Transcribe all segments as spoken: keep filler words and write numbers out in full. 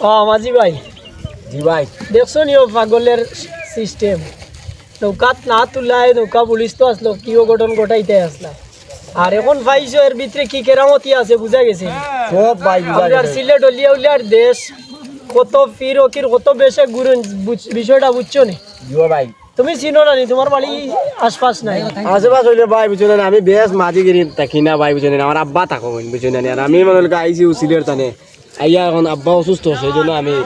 ও মাঝি ভাই, জি ভাই। দেখছো নি ও পাগলর সিস্টেম? নৌকাত না তুলায়, নৌকা পুলিশ তো আছলো, কি অঘটন ঘটাইতে আছলা। আর অখন পাইছো, এর ভিতরে কি কেরামতি আছে বুঝা গেছে। সব ভাই বুঝা গেছে। সিলেট অলিয়া উলিয়ার দেশ, কত পীর ফকির, কত বেশে ঘুরইন, বুঝ-, বিষয়টা বুঝছো নি? জি ভাই। তুমি চিনো না নি, তুমার বাড়ি আশপাশ নাই। আশেপাশ অইলে ভাই বুঝছো না, আমি বেশ মাঝি গিরি থাকি না ভাই বুঝছো না, আমার আব্বা থাকইন বুঝছো না, আর আমি মানে আইছি উসিলের তানে। আইয়া অখন আব্বা অসুস্থ, সেই জন্য আমি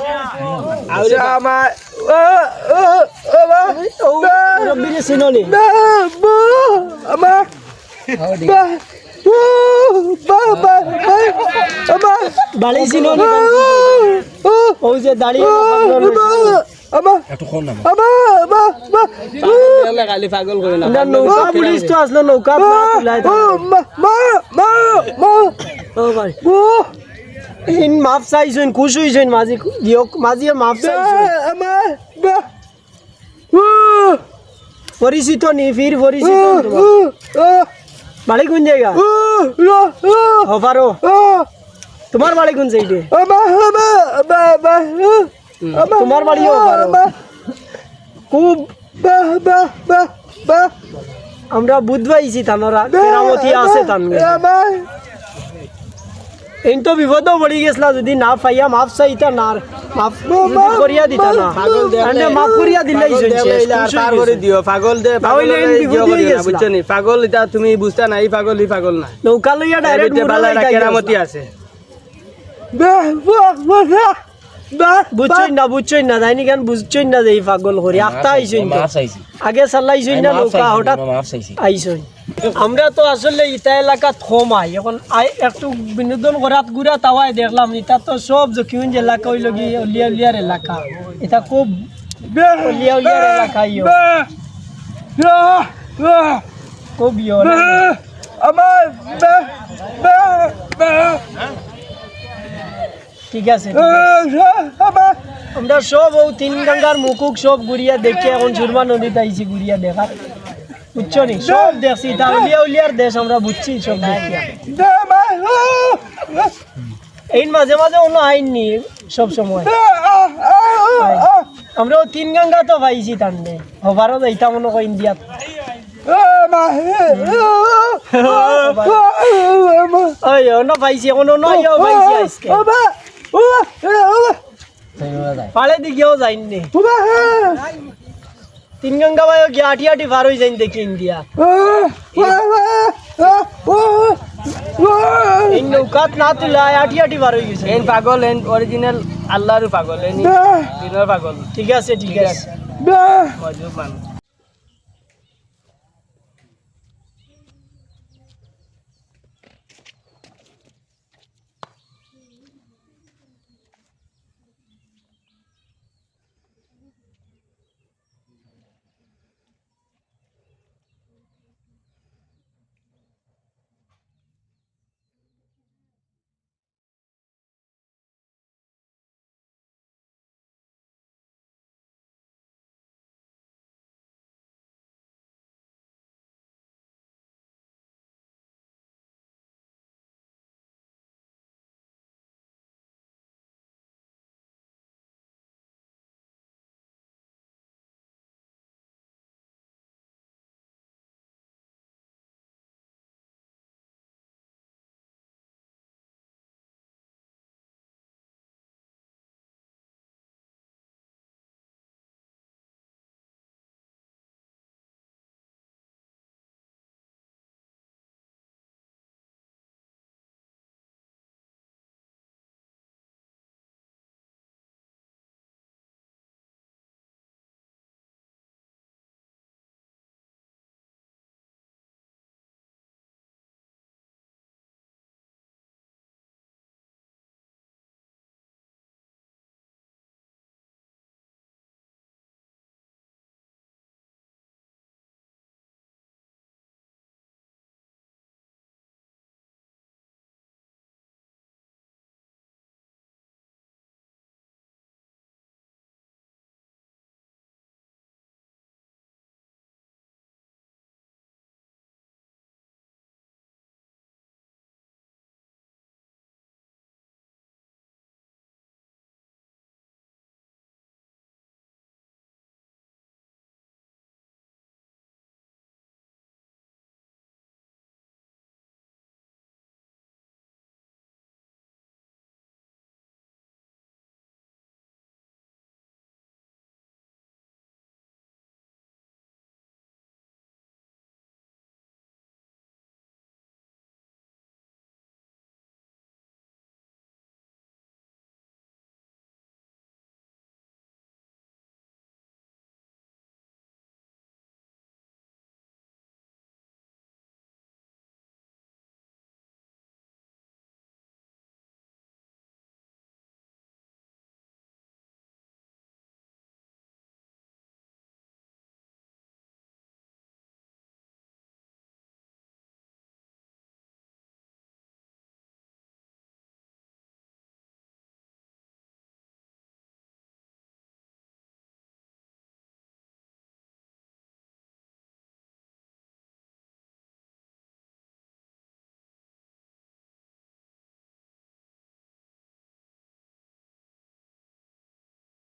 আচ্ছা, আমার, ও, ও, ও, মা। ও, মুরব্বিরে চিনো নি? না, মা, আমার, মা, ও, মা, মা, মা, আমার, বাড়ি চিনো নি? ও, ও, ওই যে দাঁড়িয়ে ও, মা, আমার, একটু কম না। আমার, মা, মা, ও। খালি পাগল করে না। না, নৌকা পুলিশ তো আছলো, নৌকা না তুলায় তো। ও, মা, মা, মা, মা। ও ভাই। ও। ইন মাফ চাইছইন, খুশ অইছইন, মাঝি দিয়ক, মাঝিয়ে মাফ চাইছইন। আমার, মা। ও। পরিচিত নি, পীর পরিচিত ও, তুমার? ও, ও। বাড়ি কোন জায়গা? ও, ও, ও। হপারো? ও। তুমার বাড়ি কোন সাইডে? আমার, আমার, আমার, আমার, ও। হুম। আমার, তুমার বাড়িও হপারো? আমার। খুব বাহ, বাহ, বাহ, বাহ। আমরা বুঝ পাইছি তানরা, বাহ, কেরামতি আছে বাহ, তান গেছে। বাহ। এইন তো বিপদও পড়ি গেছলা, যদি না পাইয়া মাফ চাইতা না, আর মাফ বাহ, যদি বাহ, করিয়া দিতা না। বাহ। পাগল দেখলে, তাহলে মাফ করিয়া দিলেই পাগল হইছে, দেখলে শেষ, আর খুশ পার হয়ে করে গেছে। দিও, পাগল দে, না পাগল হইলে দেখলে এইন ইয়ে বিপদে করিও না, গেছলা। বুঝছো নি? পাগল ইটা তুমি বুঝতা না, ই পাগল, ই পাগল না। নৌকা লইয়া এর direct ভিতরে মুড়া বালা লাইতা কেরামতি গেছলা। আছে। বাহ, বাহ, বাহ, বাহ। বাহ, বুঝছইন বাহ। না, বুঝছইন না, যাইনি কেন বুঝছইন না যে ই পাগল করি, আখতা আইছইন তো। মাফ চাইছি। আগে চালাইছইন আমি না মাফ নৌকা, চাইছি, হঠাৎ আমি মাফ চাইছি। আইছইন। আমরা তো আসলে ইতা এলাকাত কম আই, অখন আই একটু বিনোদন করাত ঘুরাত আওয়ায় দেখলাম, ইতা তো সব জকিগঞ্জ এলাকা অইলো কি অলিয়া উলিয়ার এলাকা, ইতা খুব অলিয়া উলিয়ার এলাকা ইয়ো। বাহ, বাহ, বাহ। খুব ইয়ো না? বাহ, আমার, বাহ, বাহ, বাহ। ঠিক আছে, ঠিক আছে। আমরা সব অউ তিন গঙ্গার মুখুক সব ঘুরিয়া দেখিয়া অখন সুরমা নদীত আইছি ঘুরিয়া দেখার। বুঝছো নি? সব দেখছি, ইতা অলিয়া উলিয়ার দেশ আমরা বুঝছি সব দেখিয়া। এইন মাঝে মাঝে অনো আইন নি সব সময়। আমরা অউ তিন গঙ্গা তো পাইছি তানরে। হপারো যাইতাম মনো কয় ইন্ডিয়াত। ওই, অনো পাইছি, অনো, অনো আইয়াও পাইছি আইজকে। পাড়ে দিকেও যাইন নি। তিন গঙ্গা বাইও গিয়া আটি আটি পার অই যাইন দেখি ইন্ডিয়া। এই নৌকাত না তুলা, আটি আটি পার অই গেছে। এইন পাগল, এইন original আল্লাহর পাগল, এইন দিনর পাগল। ঠিক আছে, ঠিক আছে। মজবুত মানুষ।